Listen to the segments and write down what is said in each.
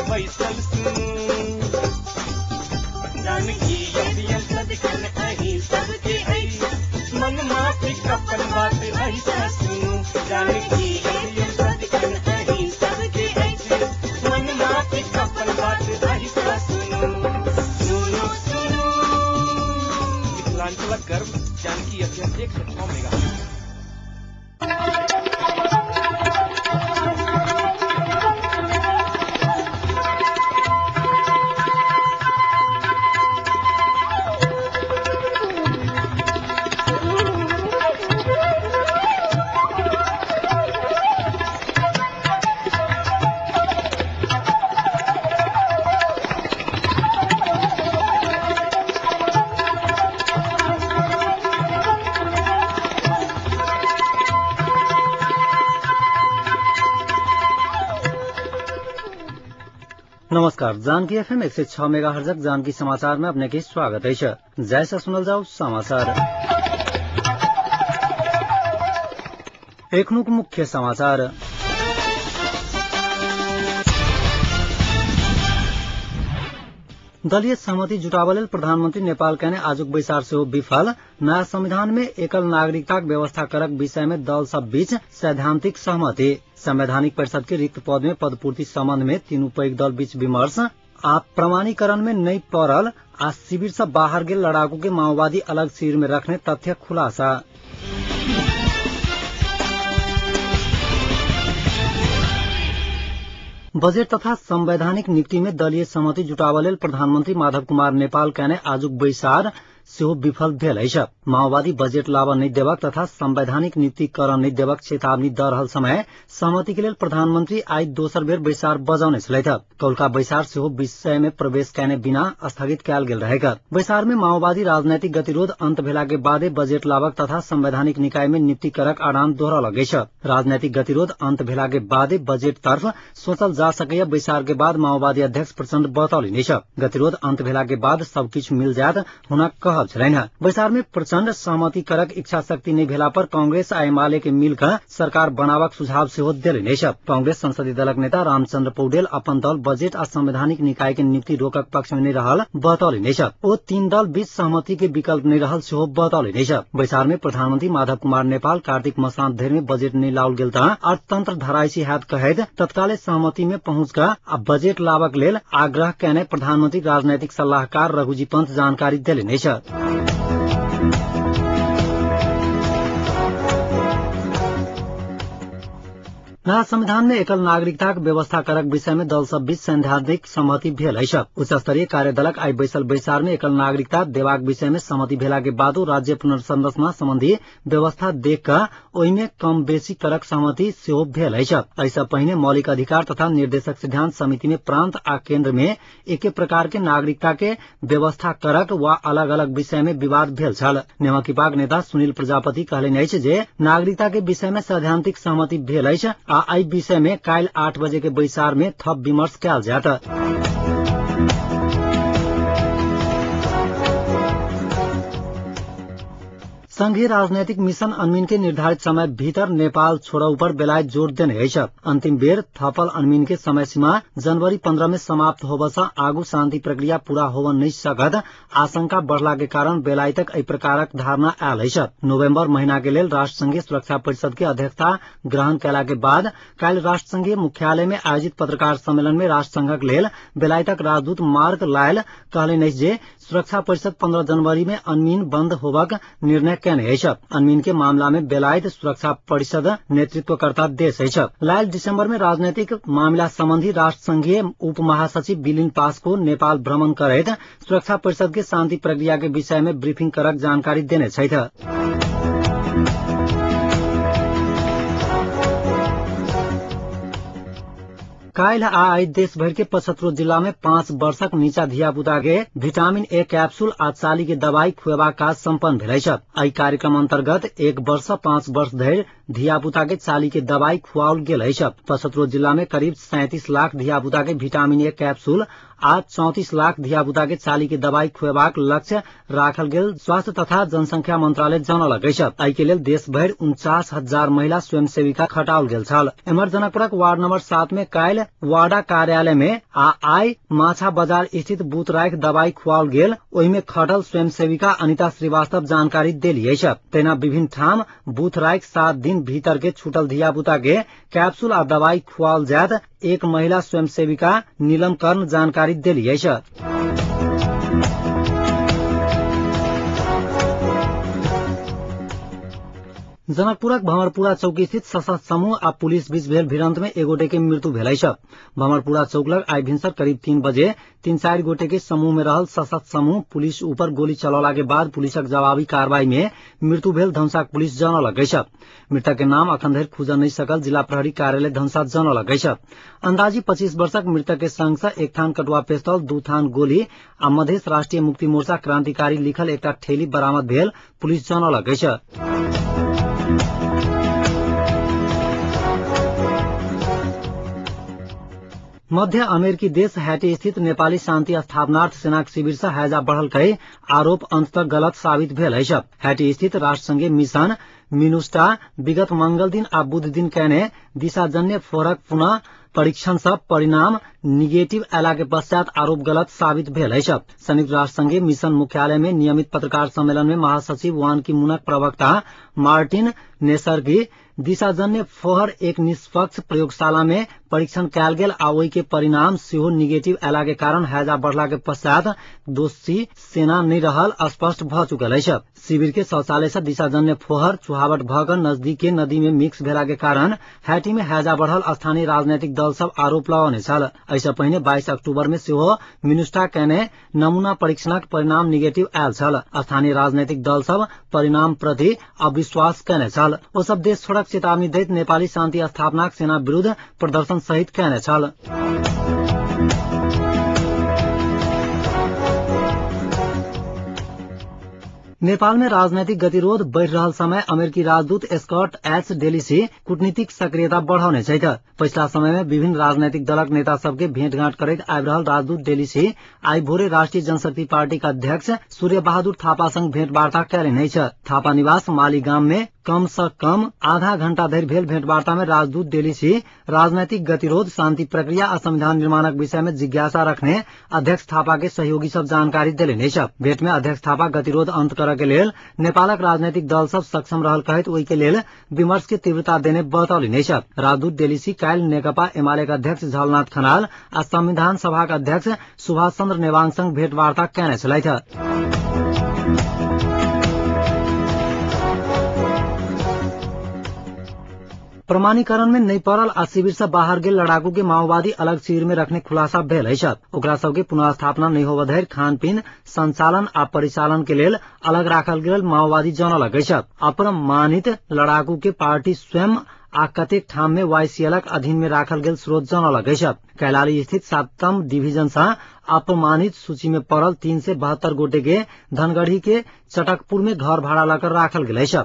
बैसल सुनू। जानकी एफएम सदिखन अहीं सबके अछि, मन माफिक अपन बात ऐसा सुनू। जानकी एफएम सदिखन अहीं सबके अछि, मन माफिक अपन बात ऐसा सुनू। सुनू सुनू मिथिलांचलक गर्व जानकी एफएम 106 मेगा। नमस्कार, जानकी एफएम 106 मेगाहर्जक जानकी समाचार में अपने के स्वागत है। जैसा सुनल जाओ समाचार। एखनुक मुख्य समाचार। दलीय सहमति जुटाबऽ लेल प्रधानमंत्री नेपाल केने आजुक बैसार सेहो विफल। नया संविधान में एकल नागरिकताक व्यवस्था करक विषय में दल सब बीच सैद्धांतिक सहमति। संवैधानिक परिषद के रिक्त पद में पदपूर्ति संबंध में तीनू पैघ दल बीच विमर्श। आ प्रमाणीकरण में नहीं पड़ल आ शिविर से बाहर गेल लड़ाकू के माओवादी अलग शिविर में रखने तथ्य खुलासा। बजेट तथा संवैधानिक नियुक्ति में दलीय सहमति जुटाबऽ लेल प्रधानमंत्री माधव कुमार नेपाल केने आजुक बैसार सेहो विफल भेल अछि। माओवादी बजेट लाबऽ नहि देबक तथा संवैधानिक नियुक्ति करऽ नहि देबक चेतावनी द रहल समय सहमति के लेल प्रधानमंत्री आइ दोसर बेर बैसार बजौने छलथि। कौलका बैसार सेहो विषय में प्रवेश कयने बिना स्थगित कयल गेल रहेक। बैसार में माओवादी राजनैतिक गतिरोध अंत भेला के बादे बजेट लाबक तथा संवैधानिक निकाय में नियुक्ति करक आडान दोहरौलक अछि। राजनैतिक गतिरोध अंत भेला के बादे बजेट तर्फ सोचल जा सकैया बैसार के बाद माओवादी अध्यक्ष प्रचण्ड बतौलनि अछि। गतिरोध अंत भेला के बाद सबकिछु मिल जायत हुनक कहब छलनि। बैसार में प्रचण्ड सहमति करक इच्छा शक्ति नहि भेला पर कांग्रेस आ एमाले के मिलकर सरकार बनाबक सुझाव सेहो देलनि अछि। कांग्रेस संसदीय दलक नेता रामचंद्र पौडेल अपन दल बजेट आ संवैधानिक निकाय के नियुक्ति रोकक पक्ष में नहि रहल बतौलनि अछि। ओ तीन दल बीच सहमति के विकल्प नहि रहल सेहो बतौलनि अछि। बैसार में प्रधानमंत्री माधव कुमार नेपाल कार्तिक मसांत धरि में बजेट नहि लाओल गेल तऽ अर्थतंत्र धरायसी हैत कहैत तत्काले सहमति में पहुंच कऽ आ बजेट लाबक लेल आग्रह कयने प्रधानमंत्री राजनैतिक सलाहकार रघुजी पंत जानकारी देलनि अछि। नया संविधान में एकल नागरिकताक व्यवस्था करक विषय में दल सब बीच सैद्धांतिक सहमति भेल अछि। उच्च स्तरीय कार्यदलक आइ बैसल बैसार में एकल नागरिकता देबाक विषय में सहमति भेला के बादो राज्य पुनर्संरचना संबंधी व्यवस्था देख कऽ ओहि में कम बेसी करक सहमति सेहो भेल अछि। एहि पहिने मौलिक अधिकार तथा निर्देशक सिद्धांत समिति में प्रांत आ केन्द्र में एके प्रकार के नागरिकता के व्यवस्था करक वा अलग अलग विषय में विवाद भेल छल। नेमाकिपाक नेता सुनील प्रजापति कहलनि अछि जे नागरिकता के विषय में सैद्धांतिक सहमति भेल अछि आ एहि विषय में काल्हि 8 बजे के बैसार में थप विमर्श कयल जायत। संघीय राजनैतिक मिशन अनमीन के निर्धारित समय भीतर नेपाल छोड़ौ पर बेलायत जोड़ देने अछि। अंतिम बेर थपल अनमीन के समय सीमा जनवरी 15 में समाप्त होबऽ सँ आगू शांति प्रक्रिया पूरा होबऽ नहि सकत आशंका बढ़ला के कारण बेलायतक एहि प्रकारक धारणा आयल अछि। नवंबर महीना के लेल राष्ट्रसंघीय सुरक्षा परिषद के अध्यक्षता ग्रहण कयला के बाद काल्हि राष्ट्रसंघीय मुख्यालय में आयोजित पत्रकार सम्मेलन में राष्ट्रसंघक लेल बेलायतक राजदूत मार्क लायल कहलनि अछि जे सुरक्षा परिषद 15 जनवरी में अनमीन बंद होबक निर्णय केने अछि। अनमीन के मामला में बेलायत सुरक्षा परिषद नेतृत्वकर्ता देश अछि। लायल दिसंबर में राजनैतिक मामला संबंधी राष्ट्रसंघीय उप महासचिव बिलिन पास्को नेपाल भ्रमण करैत सुरक्षा परिषद के शांति प्रक्रिया के विषय में ब्रीफिंग करक जानकारी देने छथि। काल्हि आ आइ देशभरि के 75 जिला में 5 वर्षक नीचा धियापुता के विटामिन ए कैप्सूल आ चाली के दवाई खुएबाक काज सम्पन्न भेल अछि। एहि कार्यक्रम अंतर्गत 1 वर्ष सँ 5 वर्ष धरि धियापुता के चाली के दवाई खुआओल गेल अछि। 75 जिला में करीब 37 लाख धियापुता के विटामिन ए कैप्सूल आ 34 लाख धियापुता के चाली के दवाई खुएबाक लक्ष्य राखल गेल स्वास्थ्य तथा जनसंख्या मंत्रालय जनौलक अछि। एहि के लेल देशभरि 49,000 महिला स्वयंसेविका खटाओल गेल छल। एम्हर जनकपुरक वार्ड नंबर 7 में काल्हि वाडा कार्यालय में आ आइ माछा बाजार स्थित बूथ राखि दवाई खुआओल गेल ओहि में खटल स्वयंसेविका अनिता श्रीवास्तव जानकारी देली अछि। तहिना विभिन्न ठाम बूथ राखि 7 दिन भीतर के छूटल धियापुता के कैप्सूल आ दवाई खुआओल जायत एक महिला स्वयंसेविका नीलम कर्ण जानकारी देली अछि। जनकपुरक भंवरपुरा चौक स्थित सशस्त्र समूह आ पुलिस बीच भेल भिड़ंत में एक गोटे के मृत्यु भेल अछि। भंवरपुरा चौक लग आइ भिनसर करीब 3 बजे 3-4 गोटे के समूह में रहल सशस्त्र समूह पुलिस ऊपर गोली चलौला के बाद पुलिसक जवाबी कार्रवाई में मृत्यु भेल धनुषाक पुलिस जनौलक अछि। मृतक के नाम अखन धरि खुजल नहि सकल जिला प्रहरी कार्यालय धनुषा जनौलक अछि। अंदाजी 25 वर्षक मृतक के संग से 1 थान कटुआ पिस्तौल, 2 थान गोली आ मधेश राष्ट्रीय मुक्ति मोर्चा क्रांतिकारी लिखल एकटा ठेली बरामद भेल पुलिस जनौलक अछि। मध्य अमेरिकी देश हैटी स्थित नेपाली शान्ति स्थापनार्थ सेनाक शिविर से हैजा बढ़ल कहि आरोप अंततः गलत साबित भेल अछि। हैटी स्थित राष्ट्रसंघीय मिशन मिनुस्टा विगत मंगल दिन आ बुध दिन कयने दिशाजन्य फोरक पुनः परीक्षण सँ परिणाम निगेटिव अयला के पश्चात आरोप गलत साबित भेल अछि। संयुक्त राष्ट्र संघीय मिशन मुख्यालय में नियमित पत्रकार सम्मेलन में महासचिव वान की मूनक प्रवक्ता मार्टिन नेसर्गी दिशाजन्य फोहर एक निष्पक्ष प्रयोगशाला में परीक्षण कयल गेल आ ओहि के परिणाम सेहो निगेटिव अयला के कारण हैजा बढ़ला के पश्चात दोषी सेना नहि रहल स्पष्ट भ चुकल अछि। शिविर के शौचालय से दिशाजन्य फोहर चुहावट भ क नजदीक के नदी में मिक्स भेला के कारण हैटी में हैजा बढ़ल स्थानीय राजनैतिक दल सब आरोप लगौने छल। एहिसँ पहिने 22 अक्टूबर में सेहो मिनुस्टा कयने नमूना परीक्षणक परिणाम निगेटिव आयल छल। स्थानीय राजनैतिक दल सब परिणाम प्रति अविश्वास कयने छल। ओ सब देश छोड़क चेतावनी दैत नेपाली शान्ति स्थापनाक सेना विरूद्ध प्रदर्शन सहित कयने छल। नेपाल में राजनैतिक गतिरोध बढ़ि रहल समय अमेरिकी राजदूत स्कॉट एच डेलिसी कूटनीतिक सक्रियता बढ़ौने छथि। पछिला समय में विभिन्न राजनैतिक दलक नेता सबके भेंटघाट करैत आबि रहल राजदूत डेलिसी आइ भोरे राष्ट्रीय जनशक्ति पार्टीक अध्यक्ष सूर्य बहादुर थापा संग भेंटवार्ता कयलनि अछि। थापा निवास मालीगाम में कम सँ कम आधा घंटा धरि भेल भेंटवार्ता में राजदूत डेलिसी राजनैतिक गतिरोध, शांति प्रक्रिया आ संविधान निर्माणक विषय में जिज्ञासा रखने अध्यक्ष थापा के सहयोगी सब जानकारी देलनि अछि। भेंट में अध्यक्ष थापा गतिरोध अंत करऽ के लेल नेपालक राजनैतिक दल सब सक्षम रहल कहैत ओहि के लेल विमर्श के तीव्रता देने बतौलनि अछि। राजदूत डेलिसी काल्हि नेकपा एमाले के अध्यक्ष झलनाथ खनाल आ संविधान सभाक अध्यक्ष सुभाष चंद्र नेवांग संग भेंटवार्ता कयने छलथि। प्रमाणीकरण में नहि पड़ल आ शिविर से बाहर गेल लड़ाकू के माओवादी अलग शिविर में रखने खुलासा भेल अछि। ओकरा सबके पुनर्स्थापना नहि होबय धरि खानपीन, संचालन आ परिचालन के लेल अलग राखल गेल माओवादी जनौलक अछि। अप्रमाणित लड़ाकू के पार्टी स्वयं आ कतेक ठाम में वाईसीएलक अधीन में राखल गेल स्रोत जनौलक अछि। कैलाली स्थित 7म डिवीजन से अपमानित सूची में पड़ल 372 गोटे के धनगढ़ी के चटकपुर में घर भाड़ा लकर राखल गेल अछि।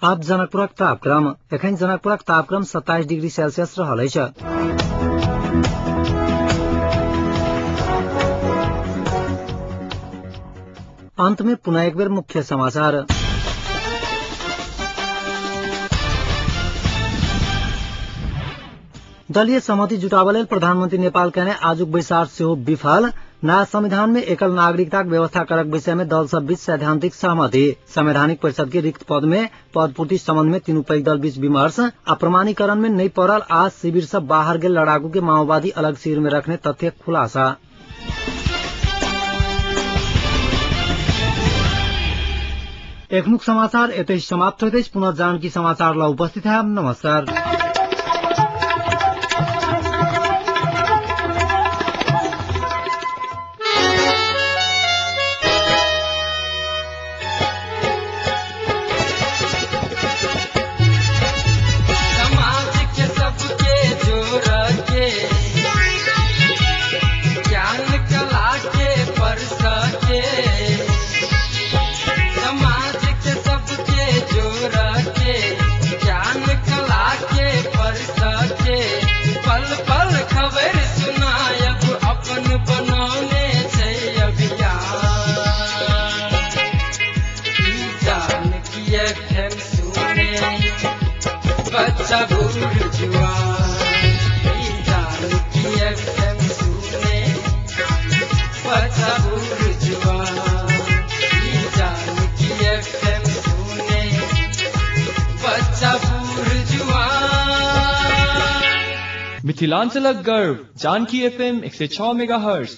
आब जनकपुरक तापक्रम। एखन जनकपुरक तापक्रम 27 डिग्री सेल्सियस रहल अछि। अंत में पुनः एक बेर मुख्य समाचार। दलीय सहमति जुटाबय लेल प्रधानमंत्री नेपाल कयने आजुक बैसार सेहो विफल। नया संविधान में एकल नागरिकताक व्यवस्था करक विषय में दल सब बीच सैद्धांतिक सहमति। संवैधानिक परिषद के रिक्त पद में पदपूर्ति संबंध में तीनू पैघ दल बीच विमर्श आ प्रमाणीकरण में नहीं पड़ल आ शिविर से बाहर गेल लड़ाकू के माओवादी अलग शिविर में रखने तथ्य खुलासा। एखनुक समाचार एतै समाप्त होइत अछि। पुनः जानकी समाचार ल उपस्थित है। नमस्कार। समाज के सबके जोड़ के ज्ञान। बूढ़ जुआन। ई जानकी एफएम सुने बच्चा बूढ़ जुआन। ई जानकी एफएम सुने बच्चा बूढ़ जुआन। मिथिलांचलक गर्व जानकी एफएम 106 मेगाहर्ट्ज।